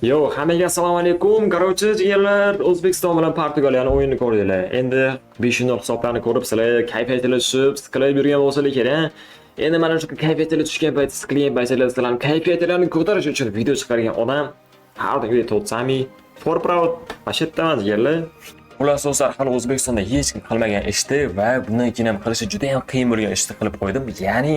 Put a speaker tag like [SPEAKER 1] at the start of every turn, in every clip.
[SPEAKER 1] Yo, hammaga assalomu alaykum. Короче, jigarlar, O'zbekiston bilan Portugaliyani o'yinini ko'rdinglar. Endi 5-0 hisoblarni ko'rib, sizlar kayfiyatlar tushib, siqilib yurgan bo'lsalar kerak. Endi mana shu kayfiyatlar tushgan payt, siqilgan paytlar sizlarning kayfiyatlarini ko'tarish uchun video chiqargan odam har doimgidek Totsami, For Proud, mana shu yerdaman, jigarlar. Xullas, do'stlar, hali O'zbekistonda hech kim qilmagan ishni va bundan keyin ham qilishi juda ham qiyin bo'lgan ishni qilib qo'ydim. Ya'ni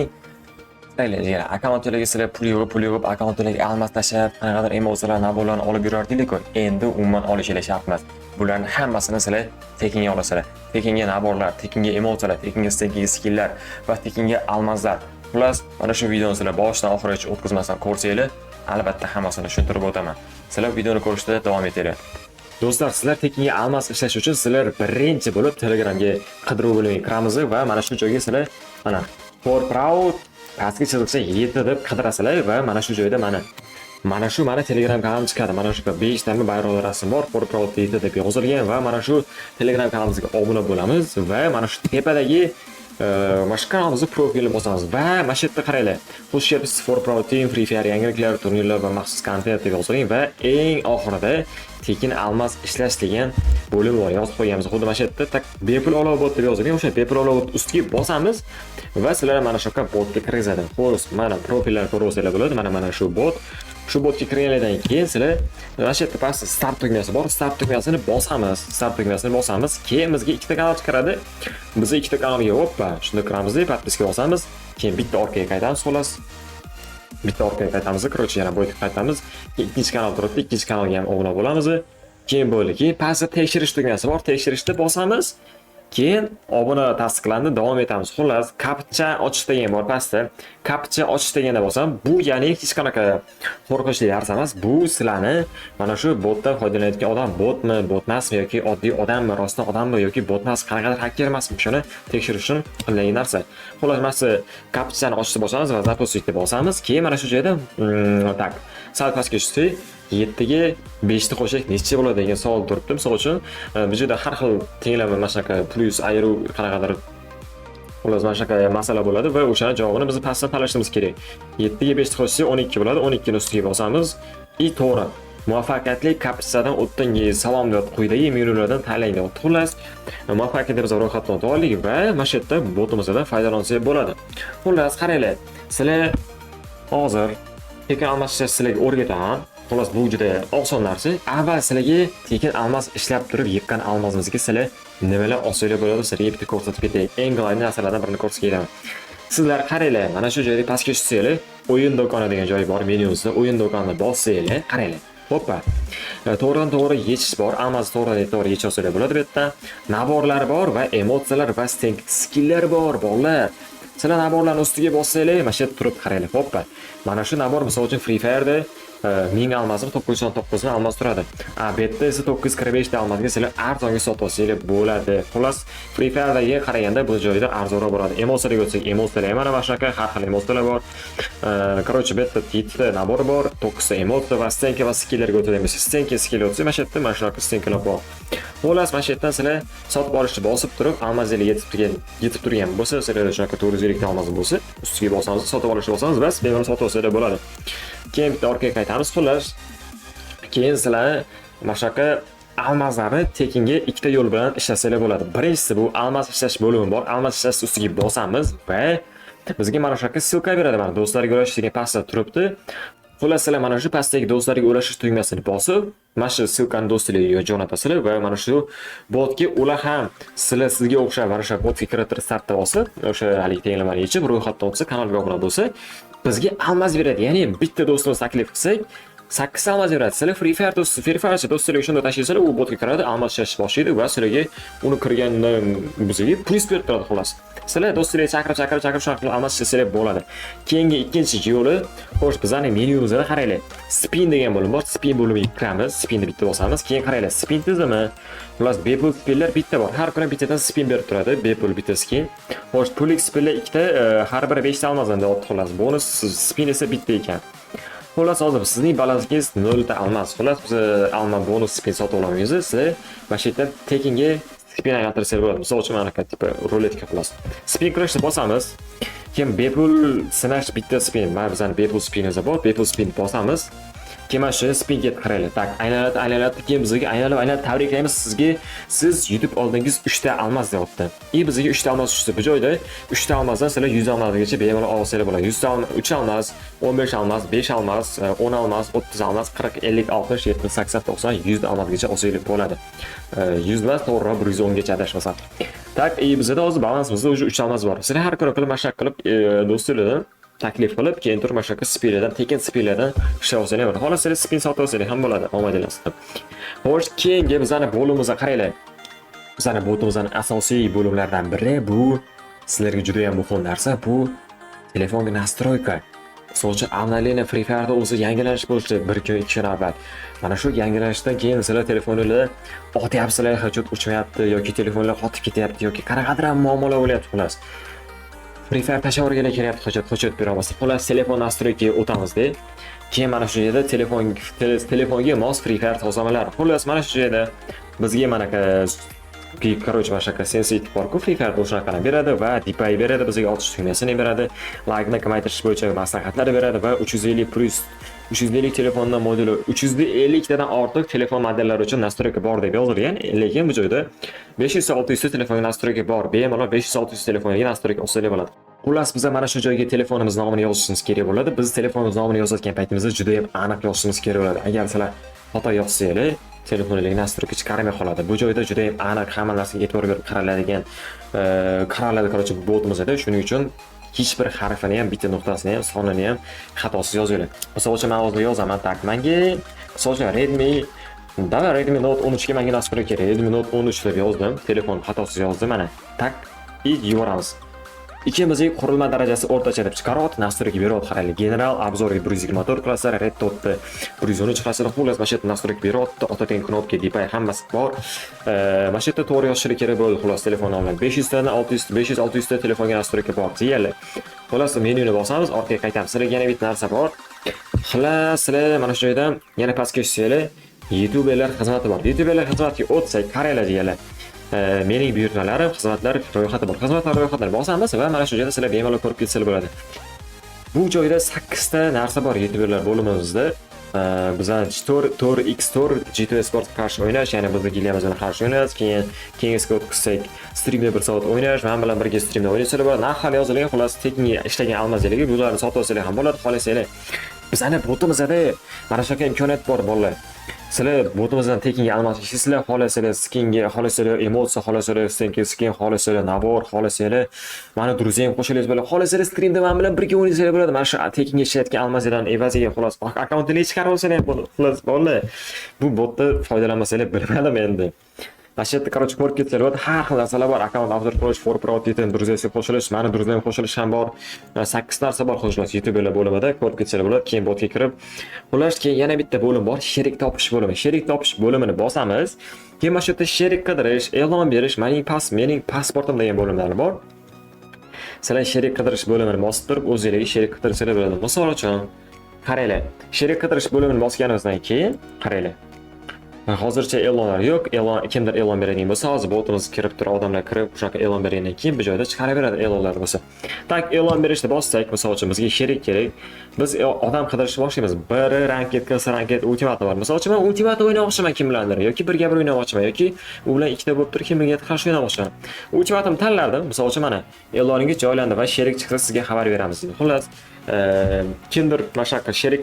[SPEAKER 1] qaranglar, jigar, akkauntinglarga sizlar pul yig'ib, pul yig'ib, akkauntinglarga алмаз tashlab, qanaqadir emotsiyalar, набор larni olib yurardinglar-ku. Endi umuman olishinglar shart emas. Bularni hammasini sizlar tekinga olasizlar. Tekinga набор lar, tekinga emotsiyalar, tekinga tekinga skinlar va tekinga алмаз lar. Xullas, mana shu videoni sizlar boshidan oxirigacha o'tkazmasdan ko'rsanglar, albatta hammasini tushuntirib o'taman. Sizlar videoni ko'rishda davom etinglar. Do'stlar, sizlar tekinga алмаз ishlash uchun sizlar birinchi bo'lib Telegramga qidiruv bo'limiga kiramiz va mana shu joyga sizlar mana For Proud pastki chiziqcha 7 deb qidirasizlar va mana shu joyda mana shu mana Telegram kanalim chiqadi. Mana shu 5 ta bayroqli rasm bor, For Proud 7 deb yozilgan va mana shu Telegram kanalimizga obuna bo'lamiz va mana shu tepadagi mana shu kanalimizni profilini bosamiz va mana shu yerda qaranglar. Xush kelibsiz, For Proud Team, Free Fire yangiliklar, turnirlar va maxsus kontent deb yozilgan va eng oxirida tekin алмаз ishlash degan bo'lim bor. Yozib qo'yganmiz. Xuddi mana shu yerda так bepul olov bot deb yozilgan. O'sha bepul olov bot ustiga bosamiz va sizlar mana shu yoqqa botga kirgizadi. Xo'sh, mana profillar ko'rsanglar bo'ladi. Mana shu bot. Shu botga kirganlardan keyin sizlar mana shu yerda pastda start tugmasi bor. Start tugmasini bosamiz. Start tugmasini bosamiz. Keyin bizga ikkita kanal chiqaradi. Biz ikkita kanalga, oppa, shunda kiramiz, подписка bosamiz. Keyin bitta orqaga qaytamiz, xolos. Bitta orqaga qaytamiz, короче, yana bu yerga qaytamiz. Ikkinchi kanal turibdi, ikkinchi kanalga ham obuna bo'lamiz. Keyin bo'ldi. Keyin pastda tekshirish tugmasi bor. Tekshirishda bosamiz. Keyin obuna tasdiqlandi, davom etamiz. Xullas, kapcha ochish degan bor pastda. Kapcha ochish deganda bo'lsam, bu ya'ni hech qanaqa qo'rqinchli narsa emas. Bu sizlarni mana shu botdan foydalanayotgan odam botmi, bot emasmi yoki oddiy odammi, rostdan odammi yoki bot emas, qanaqadir hacker emasmi, shuni tekshirish uchun qilingan narsa. Xullas, mana shu kapchani ochishni bosamiz va запустить deb bosamiz. Keyin mana shu joyda так, sal pastga tushsak, 7 ga 5 ni qo'shsak necha bo'ladi degan savol turibdi. Misol uchun, bu yerda har xil tenglama, mana shunaqa plyus, ayiruv, qanaqadir, xullas, mana shunaqa masala bo'ladi va o'shani javobini biz pastdan tanlashimiz kerak. 7 ga 5 ni qo'shsak 12 bo'ladi. 12 ni ustiga bosamiz. И to'g'ri. Muvaffaqiyatli kapchadan o'tdingiz. Salom deb quyidagi menyulardan tanlang deyapti. Xullas, muvaffaqiyatli biz ro'yxatdan o'tib oldik va mana shu yerda botimizdan foydalansak bo'ladi. Xullas, qaranglar, sizlar hozir tekin алмаз ishlash sizlarga o'rgataman. Xullas, bu juda oson narsa. Avval sizlarga tekin алмаз ishlab turib yiqqan алмаз imizga sizlar nimalar olsanglar bo'ladi, sizlarga bitta ko'rsatib ketay. Eng главный narsalardan birini ko'rsatib ketaman. Sizlar qaranglar, mana shu joyda pastga tushsanglar, o'yin do'koni degan joy bor menyusida. O'yin do'konini bossanglar, qaranglar. Hoppa. To'g'ridan to'g'ri yechish bor. Алмаз to'g'ridan to'g'ri yecha olsanglar bo'ladi bu yerda. Набор lar bor va emotsiyalar va skinlar bor, bolalar. Sizlar набор larni ustiga bossanglar, mana shu yerda turib qaranglar. Hoppa. Mana shu набор, misol uchun, Free Fire'da 1000 алмаз mi, 919 алмаз turadi. A bu yerda esa 945 ta алмаз ga sizlar arzonga sotib olsanglar bo'ladi. Xullas, Free Fire'dagi qaraganda bu joyda arzonroq bo'ladi. Emotsiyalarga o'tsak, emotsiyalar ham mana shunaqa har xil emotsiyalar bor. Короче, bu yerda 7 ta набор bor, 9 ta emotsiya va стенка va skinlarga o'tadigan bo'lsak, стенка skin o'tsa, mana shu yerda mana shunaqa стенка lar bor. Xullas, mana shu yerdan sizlar sotib olishni bosib turib, алмаз inglar yetib turgan bo'lsa, sizlarda shunaqa 450 ta алмаз bo'lsa, ustiga bosamiz, sotib olishni bosamiz, bas, bemalol sotib olsanglar bo'ladi. Keyin bitta orqaga qaytamiz, xullas. Keyin sizlar mana shunaqa алмаз larni tekinga ikkita yo'l bilan ishlasanglar bo'ladi. Birinchisi bu алмаз ishlash bo'limi bor. Алмаз ishlash ustiga bosamiz va bizga mana shunaqa ссылка beradi. Mana do'stlarga ulashish degan pastda turibdi. Xullas, sizlar mana shu pastdagi do'stlarga ulashish tugmasini bosib, mana shu ссылка ni do'stlarga jo'natasizlar va mana shu botga ular ham sizlar sizga o'xshab mana shu botga kirib turib startda bosib, o'sha haligi tenglamani yechib, ro'yxatdan o'tsa, kanalga obuna bo'lsa, bizga алмаз beradi. Ya'ni bitta do'stimiz taklif qilsak, 8 алмаз beradi. Sizlar Free Fire do'stlarga shunda tashlaysizlar, u botga kiradi, алмаз ishlashni boshlaydi va sizlarga uni kirgandan bizga plyus berib turadi, xullas. Sizlar do'stlarga chaqirib, chaqirib, chaqirib shunaqa qilib алмаз ishlasanglar bo'ladi. Keyingi ikkinchi yo'li, xo'sh, bizlarning menyumizda qaranglar. Spin degan bo'lim bor. Spin bo'limiga kiramiz. Spinni bitta bosamiz. Keyin qaranglar, spin tizimi. Xullas, bepul spinlar bitta bor. Har kuni bittadan spin berib turadi. Bepul bitta skin. Xo'sh, pullik spinlar ikkita, har biri 5 ta алмаз dan deyapti, xullas. Bonus spin esa bitta ekan. Xullas, hozir sizning balansingiz 0 ta алмаз. Xullas, biz alma bonus spin sotib olamiz. Siz mana shu yerdan tekinga spin aylantirsangiz bo'ladi. Misol uchun, mana типа ruletka, xullas. Spin qilishni bosamiz. Keyin bepul sinash bitta spin. Mana bizning bepul spinimiz bor. Bepul spin bosamiz. Keyin Keyin mana shu spin ketib, qaranglar. Так, aylanadi, aylanadi, keyin bizga aylanib, aylanib, tabriklaymiz sizga. Siz yutib oldingiz 3 ta алмаз deyapti. И bizga 3 ta алмаз tushdi. Bu joyda 3 ta алмаз dan sizlar 100 алмаз gacha bemalol olsanglar bo'ladi. 100 ta, 3 алмаз, 15 алмаз, 5 алмаз, 10 алмаз, 30 алмаз, 40, 50, 60, 70, 80, 90, 100 алмаз gacha olsanglar bo'ladi. 100 emas, to'g'riroq 110 gacha, adashmasam. Так, и bizda hozir balansimizda уже 3 алмаз bor. Sizlar har kuni qilib, mana shunaqa qilib, do'stlardan taklif qilib, keyin turib mana shunaqa spinlardan, tekin spinlardan ishlab olsanglar bo'ladi. Xohlasanglar, spin sotib olsanglar ham bo'ladi, omadinglar. Xo'sh, keyingi bizani bo'limimizga qaranglar. Bizani botimizning asosiy bo'limlaridan biri, bu sizlarga juda ham muhim narsa, bu telefonga настройка. Misol uchun, обновление Free Fire'da o'zi yangilanish bo'ldi bir kun, 2 kun avval. Mana shu yangilanishdan keyin sizlar telefoninglar otyapsizlar, hech uchmayapti yoki telefonlar qotib ketyapti yoki qanaqadir ham muammolar bo'lyapti, xullas. Free Fire tashlab kelyapti, hujjat hujjat bera olmasa. Xullas, telefon настройка ga o'tamizda. Keyin mana shu yerda telefonga mos Free Fire tozlamalari. Xullas, mana shu yerda bizga mana, короче, mana shunaqa sensitive bor-ku Free Fire, o'shanaqani beradi va DPI beradi, bizga otish tugmasini beradi, lagni kamaytirish bo'yicha maslahatlar beradi va 350 плюс 350 telefondan modeli, 350 tadan ortiq telefon modellari uchun настройка bor deb yozilgan, lekin bu joyda 500-600 ta telefonga настройка bor. Bemalol 500-600 telefonga настройка olsanglar bo'ladi. Xullas, biza mana shu joyga telefonimiz nomini yozishimiz kerak bo'ladi. Biz telefonimiz nomini yozayotgan paytimizda juda ham aniq yozishimiz kerak bo'ladi. Agar sizlar xato yozsanglar, telefoninglarga настройка chiqarmay qoladi. Bu joyda juda ham aniq hamma narsaga e'tibor berib qaraladigan, qaraladi, короче, botimizda. Shuning uchun hech bir harfini ham, bitta nuqtasini ham, sonini ham xatosiz yozinglar. Misol uchun, men hozir yozaman, так, menga misol uchun Redmi. Давай, Redmi Note 13 ga menga настройка kerak. Redmi Note 13 deb yozdim. Telefon xatosiz yozdim mana. Так, и yuboramiz. Ikkimizga qurilma darajasi o'rtacha deb chiqaryapti, настройка beryapti, qaranglar. General обзор ga 124 klasslar, Red Dotni 113 klasslar, xullas, mana shu yerda настройка beryapti, otadigan кнопка, DPI hammasi bor. Mana shu yerda to'g'ri yozishlik kerak bo'ldi, xullas, telefon nomini. 500 tadan 600, 500 600 ta telefonga настройка bor, deyarli. Xullas, menyuni bosamiz, orqaga qaytamiz. Sizlarga yana bitta narsa bor. Xullas, sizlar mana shu joydan yana pastga tushsanglar, YouTuberlar xizmati bor. YouTuberlar xizmatiga o'tsak, qaranglar, deganlar. Mening buyurtmalarim, xizmatlar ro'yxati bor. Xizmatlar ro'yxatini bosamiz va mana shu joyda sizlar bemalol ko'rib ketsalar bo'ladi. Bu joyda 8 ta narsa bor YouTuberlar bo'limimizda. Bizani 4 4 x4 GTA Sport qarshi o'ynash, ya'ni bizni gildiyamiz bilan qarshi o'ynash, keyin keyingisiga o'tkazsak, streamda 1 soat o'ynash, men bilan birga streamda o'ynasanglar bo'ladi. Narx hali yozilgan, xullas, tekinga ishlagan алмаз larga bularni sotib olsanglar ham bo'ladi, xohlasanglar. Bizani botimizda mana shunaqa imkoniyat bor, bolalar. Sizlar botimizdan tekinga almashishsizlar, xohlasanglar skinga, xohlasanglar emotsiya, xohlasanglar skin, xohlasanglar набор, xohlasanglar mani друзья m qo'shilingiz bo'ladi, xohlasanglar streamda men bilan birga o'ynasanglar bo'ladi. Mana shu tekinga ishlayotgan алмаз larni evaziga, xullas, akkauntini chiqarib olsanglar ham bo'ladi. Xullas, bolalar, bu botda foydalanmasanglar, bilmadim endi. Mana shu yerda, короче, ko'rib ketsalar bo'ladi. Har xil narsalar bor. Akkaunt обзор qilish, for profit, друзья siga qo'shilish, mani друзья m qo'shilish ham bor. 8 narsa bor, xullas, YouTuberlar bo'limida ko'rib ketsalar bo'ladi. Keyin botga kirib, xullas, keyin yana bitta bo'lim bor, sherik topish bo'limi. Sherik topish bo'limini bosamiz. Keyin mana shu yerda sherik qidirish, e'lon berish, mening pasportim degan bo'limlar bor. Sizlar sherik qidirish bo'limini bosib turib, o'zingizlarga sherik qidirsanglar bo'ladi. Misol uchun, qaranglar, sherik qidirish bo'limini bosganimizdan keyin, qaranglar. Hozircha e'lonlar yo'q. E'lon, kimdir e'lon beradigan bo'lsa, hozir botimiz kirib turib, odamlar kirib, shunaqa e'lon bergandan keyin bu joyda chiqarib beradi e'lonlar bo'lsa. Так, e'lon berishni bossak, misol uchun, bizga sherik kerak. Biz odam qidirishni boshlaymiz. Biri ranked qilsa, ranked, ultimate bor. Misol uchun, men ultimate o'ynamoqchiman kim bilandir yoki birga bir o'ynamoqchiman yoki u bilan ikkita bo'lib turib kimga qarshi o'ynamoqchiman. Ultimatum tanlardim. Misol uchun, mana e'loningiz joylandi va sherik chiqsa, sizga xabar beramiz deydi. Xullas, kimdir mana shunaqa sherik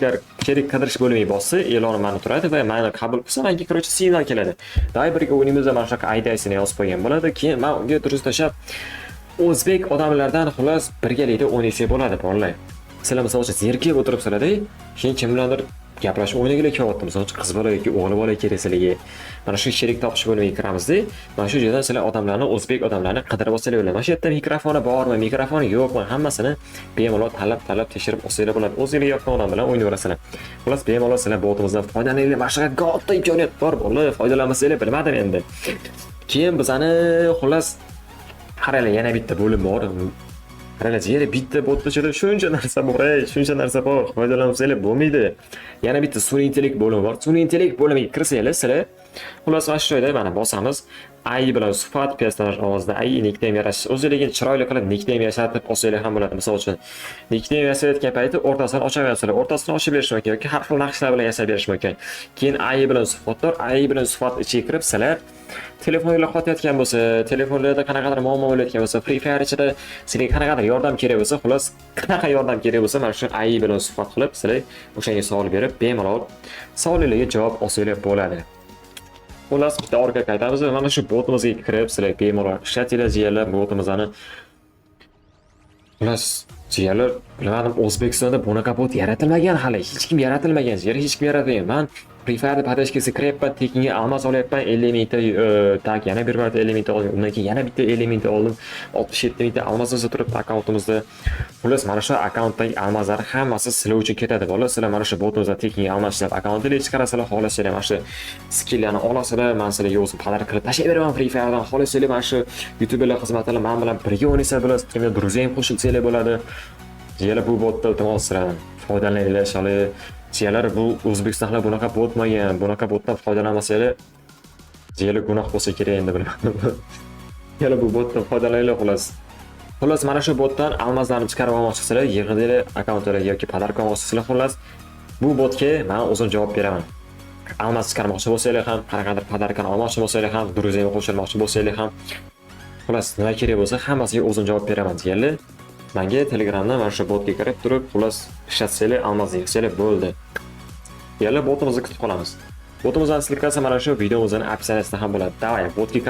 [SPEAKER 1] qidirish bo'limiga bossa, e'loni mana turadi va mani qabul qilsa, menga, короче, signal keladi. Давай birga o'ynaymiz, mana shunaqa IDsini yozib qo'ygan bo'ladi. Keyin men unga durust tashlab, o'zbek odamlardan, xullas, birgalikda o'ynasak bo'ladi, bolalar. Sizlar, misol uchun, zerikib o'tiribsizlar-da, keyin kim bilandir gaplashib o'ynagili kelyapti. Misol uchun, qiz bola yoki o'g'il bola kerak sizlarga. Mana shu sherik topish bo'limiga kiramizda, mana shu joydan sizlar odamlarni, o'zbek odamlarni qidirib olsanglar bo'ladi. Mana shu yerda mikrofoni bormi, mikrofoni yo'qmi, hammasini bemalol tanlab-tanlab tekshirib olsanglar bo'ladi. O'zinglar yoqqan odam bilan o'ynayverasizlar. Xullas, bemalol sizlar botimizdan foydalaninglar. Mana shunaqa katta imkoniyat bor, bolalar, foydalanmasanglar, bilmadim endi. Keyin bizani, xullas, qaranglar, yana bitta bo'lim bor. Qaranglar, yana bitta botda ichida shuncha narsa bor, ey, shuncha narsa bor. Foydalanmasanglar bo'lmaydi. Yana bitta sun'iy intellekt bo'limi bor. Sun'iy intellekt bo'limiga kirsanglar, sizlar, xullas, mana shu joyda mana bosamiz. AI bilan suhbat, personaj ovozida AI nickname yarashish. O'zinglarga chiroyli qilib nickname yasatib olsanglar ham bo'ladi. Misol uchun, nickname yasayotgan payti o'rtasini ochaverasizlar. O'rtasini ochib berish mumkin yoki har xil naqshlar bilan yasab berish mumkin. Keyin AI bilan suhbatlar, AI bilan suhbat ichiga kirib, sizlar telefoninglar qotayotgan bo'lsa, telefonlarda qanaqadir muammo bo'layotgan bo'lsa, Free Fire ichida sizlarga qanaqadir yordam kerak bo'lsa, xullas, qanaqa yordam kerak bo'lsa, mana shu AI bilan suhbat qilib, sizlar o'shanga savol berib, bemalol savolinglarga javob olsanglar bo'ladi. Xullas, bitta orqaga qaytamiz va mana shu botimizga kirib, sizlar bemalol ishlatinglar, jigarlar, botimizni. Xullas, jigarlar, bilmadim, O'zbekistonda bunaqa bot yaratilmagan hali, hech kim yaratilmagan, jigar, hech kim yaratmagan. Man Free Fire'da поддержка siga kiryapman, tekinga алмаз olyapman, 50 mingta, так, yana bir marta 50 mingta oldim, undan keyin yana bitta 50 mingta oldim, 67 mingta алмаз imiz turibdi akkauntimizda. Xullas, mana shu akkauntdagi алмаз lar hammasi sizlar uchun ketadi, bolalar. Sizlar mana shu botimizda tekinga алмаз ishlab akkauntinglar chiqarasizlar, xohlasanglar mana shu skilllarni olasizlar, man sizlarga o'zim подарок qilib tashlab beraman Free Fire'dan. Xohlasanglar, mana shu YouTuberlar xizmatini man bilan birga o'ynasanglar bo'ladi, strimda друзья qo'shilsanglar bo'ladi. Jigarlar, bu botda iltimos sizlardan foydalaninglar, hali jigarlar, bu O'zbekistonda bunaqa botmagan, bunaqa botdan foydalanmasanglar, jigarlar, gunoh bo'lsa kerak endi, bilmadim. Jigarlar, bu botdan foydalaninglar, xullas. Xullas, mana shu botdan алмаз larni chiqarib olmoqchisizlar, yig'inglar akkauntlarga yoki подарок olmoqchisizlar, xullas, bu botga men o'zim javob beraman. Алмаз chiqarmoqchi bo'lsanglar ham, qanaqadir подарка ni olmoqchi bo'lsanglar ham, друзья ga qo'shilmoqchi bo'lsanglar ham, xullas, nima kerak bo'lsa, hammasiga o'zim javob beraman, jigarlar. Menga Telegramda mana shu botga kirib turib, xullas, ishlatsanglar, алмаз yig'sanglar bo'ldi. Jigarlar, botimizni kutib qolamiz. Botimizning ссылка si mana shu videomizning описание sida ham bo'ladi. Давай, botga kiramiz.